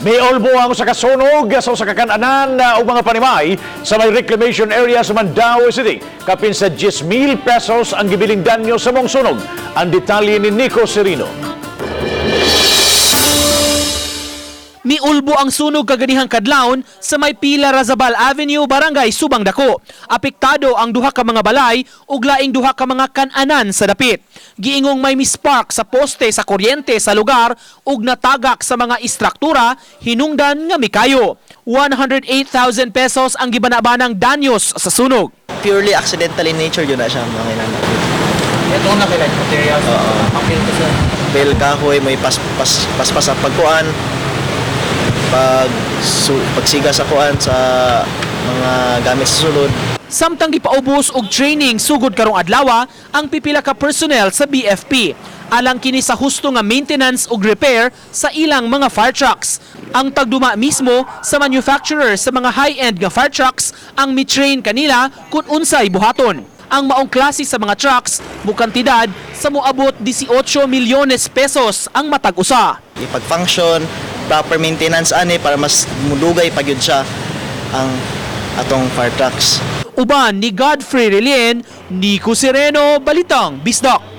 Miulbo ang usa ka sunog sa usa ka kan-anan o mga panimay sa may reclamation area sa Mandaue City. Kapin sa 10,000 pesos ang gibiling danyo sa maong sunog. Ang detalye ni Nico Serino. Miulbo ang sunog kaganihang kadlawon sa may Pila Razabal Avenue, Barangay Subang Dako. Apektado ang duha ka mga balay ug laing duha ka mga kananan sa dapit. Giingong may mispark sa poste sa kuryente sa lugar ug natagak sa mga istruktura hinungdan nga mikayo. 108,000 pesos ang gibanabanang danyos sa sunog. Purely accidental in nature yun na siya mga inana. Ito na kay like materials. Oo. Papel ko sir. Bel kahoy may pas pas paspas sa pagkuan pag su, pagsiga sa kuan sa mga gamit sa sulod. Samtang gipaubos og training sugod karong adlaw ang pipila ka personnel sa BFP. Alang kini sa husto nga maintenance ug repair sa ilang mga fire trucks. Ang tagduma mismo sa manufacturer sa mga high-end nga fire trucks ang mi-train kanila kung unsay buhaton. Ang maong klase sa mga trucks mukantidad sa moabot 18 milyones pesos ang matag usa. Ipag-function, proper maintenance ani para mas mudugay pa gyud siya ang atong fire trucks. Uban ni Godfrey Relien, Nico Sereno, Balitang Bisdak.